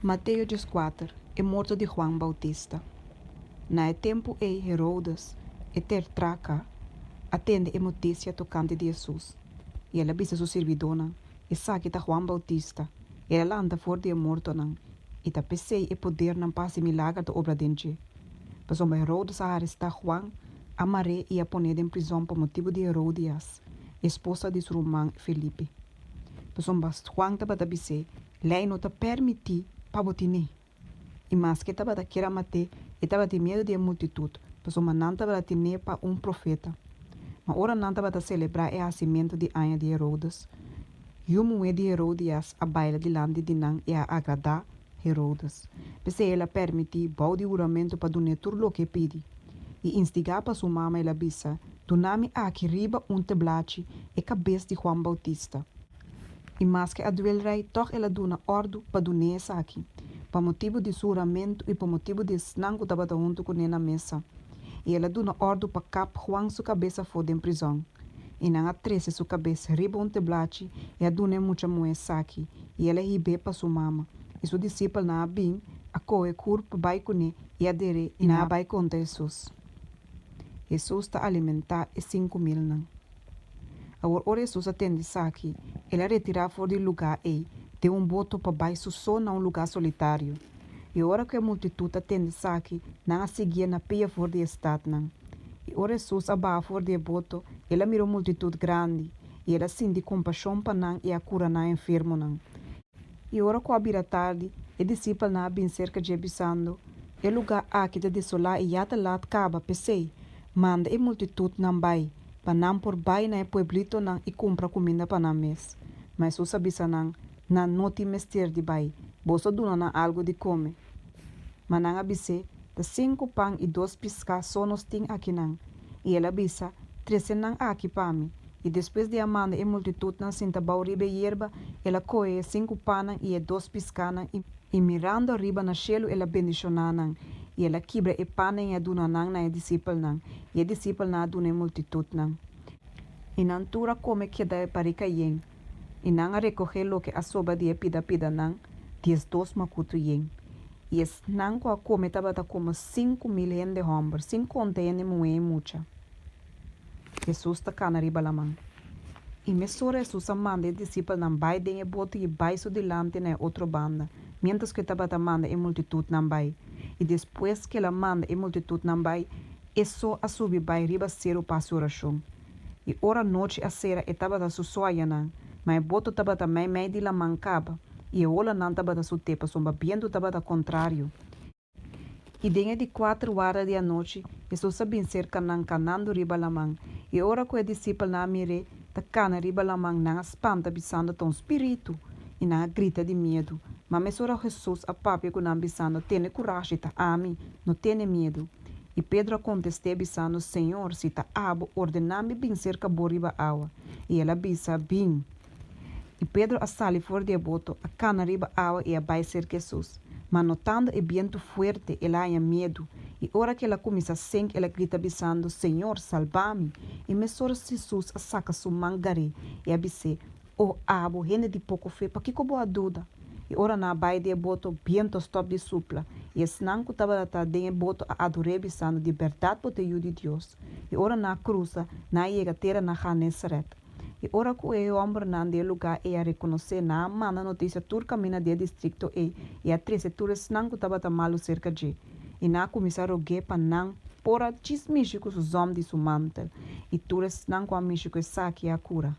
Mateo 14, E morto di Juan Bautista. Na e tempu ei Herodes, e tetrarka, a tende e notisia tokante di Hesus, i el a bisa su sirbidónan, Esaki ta Juan Bautista, el a lanta for di e mortonan, i ta p'esei e podernan pa hasi milager ta obra den dje. Pasobra Herodes a arestá Juan, a mar'é i a pon'é den prizòn pa motibu di Herodias, esposa di su ruman Felipe. Pasobra Juan tabata bis'é, Lei no ta permití pa bo tin'é. I maske e tabata kier a mat'é, e tabatin miedu di e multitut, pasobra nan tabata tin'é pa un profeta. Ma ora nan tabata selebrá e hasimentu di aña di Herodes, yu muhé di Herodias a baila dilanti di nan i a agradá Herodes. P'esei el a permití bou di huramentu pa dun'é tur loke e pidi. I instigá pa su mama el a bisa, Duna mi aki riba un teblachi e kabes di Juan Bautista. I maske a duel rei, tòg el a duna òrdu pa dun'é esaki, pa motibu di su huramentu i pa motibu di esnan ku tabata huntu kuné na mesa. I el a duna òrdu pa kap Juan su kabes afó den prizòn. I nan a trese su kabes riba un teblachi i a duna e mucha muhé esaki, i el a hib'é pa su mama. I su disipelnan a bin, a kohe kurp bai kuné i a der'é, i nan a bai konta Hesus. Hesus ta alimentá e sinkumilnan. Awor ora Hesus a tende esaki, el a retirá for di e lugá ei den un boto pa bai su so na un lugá solitario. I ora ku e multitut a tende esaki, nan a siguié na pia for di e statnan. I ora Hesus a baha for di e boto, el a mira un multitut grandi, i el a sinti kompashon pa nan i a kura nan enfermonan. I ora ku a bira tardi, e disipelnan a bin serka dje bisando, E lugá aki ta desolá i ya ta lat kaba, p'esei, manda e multitutnan bai, pa nan por bai na e pueblitonan i kumpra kuminda pa nan mes. Ma Hesus a bisa nan, Nan no tin mester di bai, boso duna nan algu di kome. Ma nan a bis'é, Ta sinku pan i dos piská so nos tin akinan. I el a bisa, Trese nan aki pa mi. I despues di a manda e multitutnan sinta bou riba e yerba, el a kohe e sinku pannan i e dos piskánan i, i mirando ariba na shelu el a bendishoná nan, i el a kibra e pannan i a duna nan na e disipelnan, i e disipelnan a duna e multitutnan. I nan tur a kome keda e barika yen, i nan a rekohé loke a sobra di e pida-pidanan, 12 makutu yen. I esnan ku a kome tabata komo 5000 hende hòmber, sin konta hende muhé i mucha. Hesus ta kana riba laman. I mesora Hesus a manda e disipelnan bai den e boto i bai su dilanti na e otro banda, miéntras ku e tabata manda e multitutnan bai. I despues ku el a manda e multitutnan bai, e so a subi bai riba seru pa hasi orashon. I ora nochi a sera e tabata su so ayanan, ma e boto tabata meimei di laman kaba, i e olanan tabata sut'é pasobra bientu tabata kontrario. I den e di kuater warda di anochi, Hesus a bin serka nan kanando riba laman. I ora ku e disipelnan a mir'é ta kana riba laman, nan a spanta bisando, Ta un spiritu! I nan a grita di miedu. Ma mesora Hesus a papia ku nan bisando, Tene kurashi, ta ami, no tene miedu. I Pedro a kontest'é bisando, Señor, si ta abo, ordená mi bin serka bo riba awa. I el a bisa, Bin. I Pedro a sali for di e boto, a kana riba awa i a bai serka Hesus. Ma notando e bientu fuerte, el a haña miedu, i ora ku el a kuminsá sink el a grita bisando, Señor, salba mi! I mesora Hesus a saka su man gar'é i a bis'é, O abo, hende di poko fe, pakiko bo a duda? I ora nan a bai di e boto, bientu a stòp di supla, i esnan ku tabata den e boto a ador'é bisando, Di bèrdat bo ta e Yu di Dios. I ora nan a krusa, nan a yega tera na Ganesaret. I ora ku e hòmbernan di e lugá ei a rekonosé, nan a manda notisia tur kaminda di e distrikto ei i a trese tur esnan ku tabata malu serka dje. I nan a kuminsá rog'é pa nan por a djis mishi ku su zòm di su mantel, i tur esnan ku a mishi ku esaki a kura.